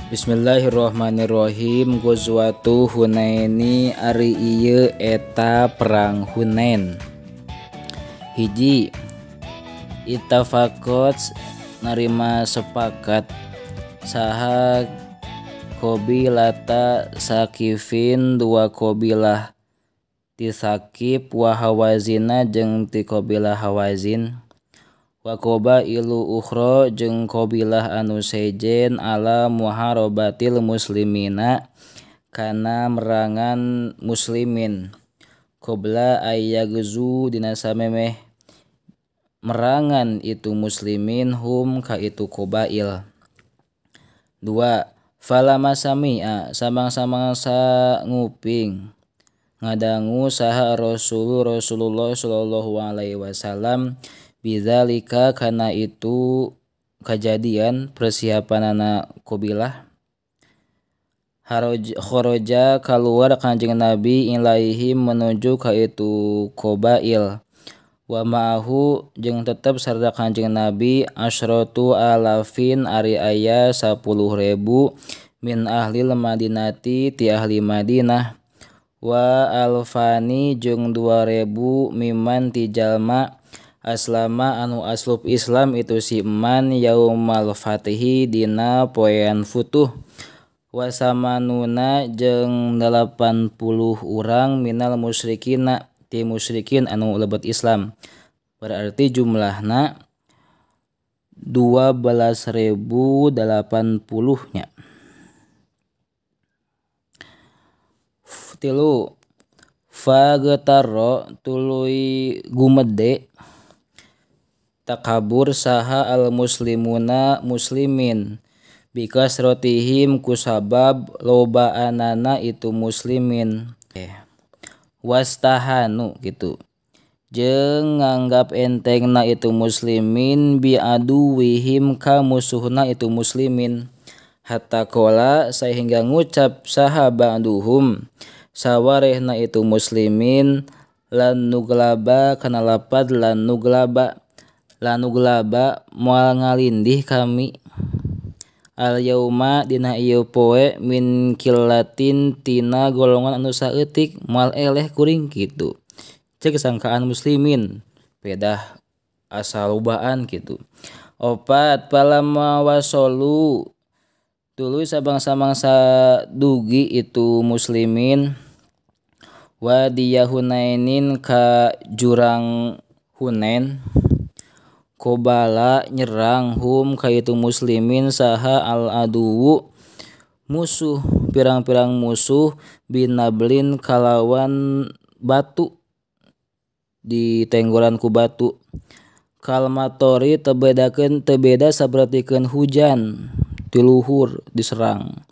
Bismillahirrahmanirrahim. Ghazwatu Hunaini ari ieu eta perang Hunain. Hiji, ittafaqat narima sepakat saha qabilata Saqifin dua qabilah ti Saqif wa Hawazina jeung ti qabilah Hawazin wa qabailu ukhra jeung qabilah anu sejen ala muharabatil muslimina kana merangan muslimin qabla ayyagzu dina samemeh merangan itu muslimin hum ka itu qabail. Dua, falama sami'a samang-samang sa nguping ngadangu saha Rasulullah sallallahu alaihi wasallam bidzalika kana itu kejadian persiapanana qabilah. Kharaja kaluar Kanjeng Nabi ilaihim menuju ka itu qabail wa ma'ahu jeung tetep sarta Kanjeng Nabi asyratu alafin ari aya 10.000 min ahlil madinati ti ahli Madinah wa alfani jeung 2.000 miman ti jalma aslama anu aslub Islam itu si man yaumal fatihi dina poean futuh wa samanuna jeung 80 urang minal musyrikina ti musyrikin anu lebet Islam, berarti jumlahna 12.080 nya. Tilu, fagetarro tuluy gumede takabur saha al muslimuna muslimin bikasrotihim kusabab lobaanana itu muslimin wastahanu gitu jeung nganggap entengna itu muslimin biaduwihim ka musuhna itu muslimin hatta qala sehingga ngucap saha ba'duhum sawarehna itu muslimin lan nuglaba kana lapad lan nuglaba lanuglaba moal ngalindih kami al yauma dina ieu poe min killatin tina golongan anu saeutik moal eleh kuring kitu cek sangkaan muslimin pedah asal lobaan kitu. Opat, palama wasolu tuluy sabangsa-mangsa dugi itu muslimin wa diyahunainin ka jurang Hunain kobala nyerang hum ka itu muslimin saha al aduwu musuh pirang-pirang musuh binablin kalawan batu ditenggoran ku batu kalmatori tebedakeun tebeda sapertikeun hujan ti luhur diserang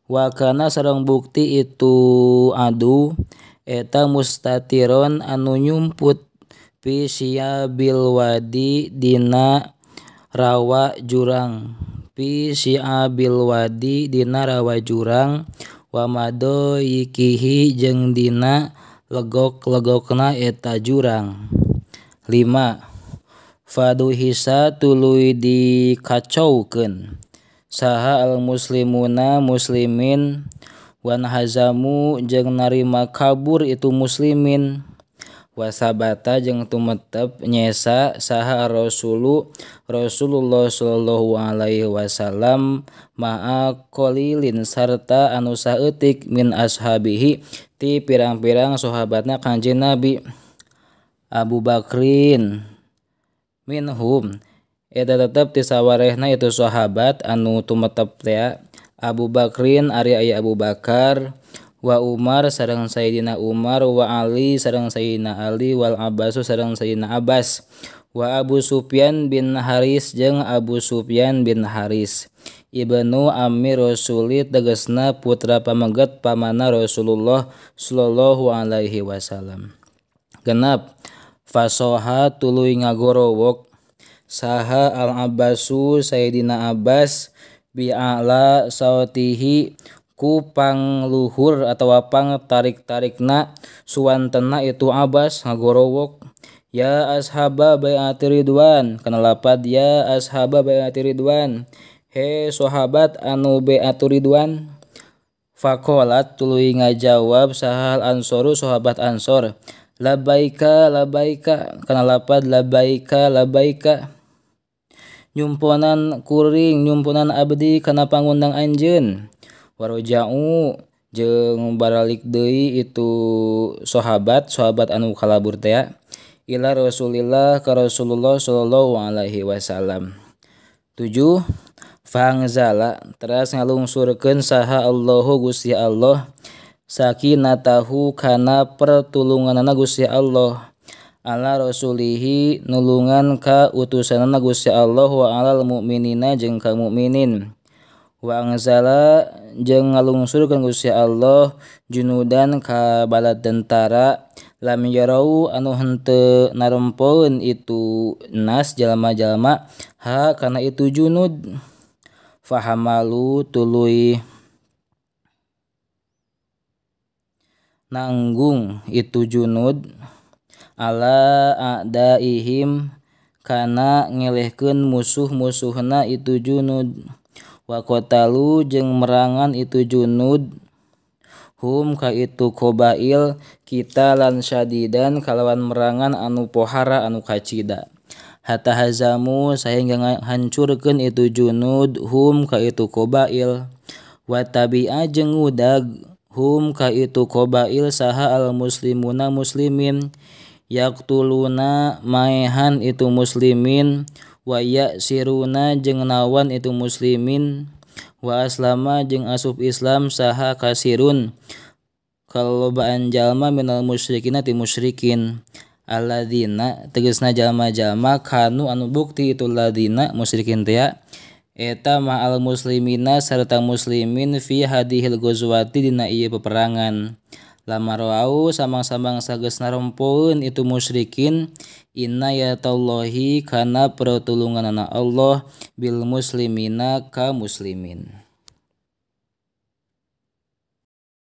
wakana sareng bukti itu adu eta mustatiron anu nyumput fi syabil wadi dina rawa jurang fi syabil wadi dina rawa jurang wa madoyikihi jeung dina legok-legokna eta jurang. 5, faduhisa tuluy dikacaukeun saha al muslimuna muslimin wan hazamu jeung narima kabur itu muslimin wasabata jeung tumetep nyesa saha Rasulullah sallallahu alaihi wasallam ma'a qalilin sarta anu saeutik min ashabihi ti pirang-pirang sahabatna Kanjeng Nabi Abu Bakrin minhum eta tetep ti sawarehna itu sahabat anu tumetep teh Abu Bakrin ari aya Abu Bakar wa Umar sareng Sayyidina Umar wa Ali sareng Sayyidina Ali wal Abbas sareng Sayyidina Abbas wa Abu Sufyan bin Haris jeung Abu Sufyan bin Haris ibnu Amir Rasuli tegasna putra pameget pamana Rasulullah sallallahu alaihi wasallam. Genep, fasoha tuluy ngagorowok saha al Abbasu Sayyidina Abbas bi'ala sautihi ku pangluhur atawa pang tarik-tarikna suwantena itu Abbas ngagorowok ya ashaba bai'ati ridwan kana lapad ya ashaba bai'ati ridwan He sahabat anu beatu ridwan. Faqalat tuluy ngajawab saha ansoru sahabat ansor, labbaika labbaika kana lapad labbaika labbaika, nyumponan kuring nyumponan abdi kana pangundang anjeun. Waroja'u jeung baralik deui itu sahabat sahabat anu kalabur teh ila Rasulillah ka Rasulullah sallallahu alaihi wasallam. 7 Fangzala teras ngalungsurkeun saha Allahu Gusti Allah sakinatahu kana pertulunganana Gusti Allah ala rasulihi nulungan ka utusanana Gusti Allah wa alal mukminina jeung ka mukminin. Wa angzala jeung ngalungsurkeun Gusti Allah junudan ka bala tentara lam yarau anu henteu narempoeun itu nas jalma-jalma ha kana itu junud. Fahamalu tuluy nanggung itu junud ala a'daihim kana ngelehkeun musuh-musuhna itu junud. Wa qatalu jeung merangan itu junud hum ka itu qabail qitalan syadidan kalawan merangan anu pohara anu kacida. Hatta hazamu sahingga hancurkeun itu junud hum ka itu qabail. Wa tabi'a jeung ngudag hum ka itu qabail saha al muslimuna muslimin yaqtuluna maehan itu muslimin wa ya'siruna jeung nawan itu muslimin wa aslama jeung asup Islam saha kasirun kalobaan jalma minal musyrikina ti musyrikin alladzina tegasna jalma-jalma kanu anu bukti itu ladina musyrikin teh eta ma'al muslimina sarta muslimin fi hadhil ghazwati dina ieu peperangan. Lama roau samang-samang sageus narempoeun itu musyrikin inna yatallahi kana pertulunganana Allah bil muslimina ka muslimin.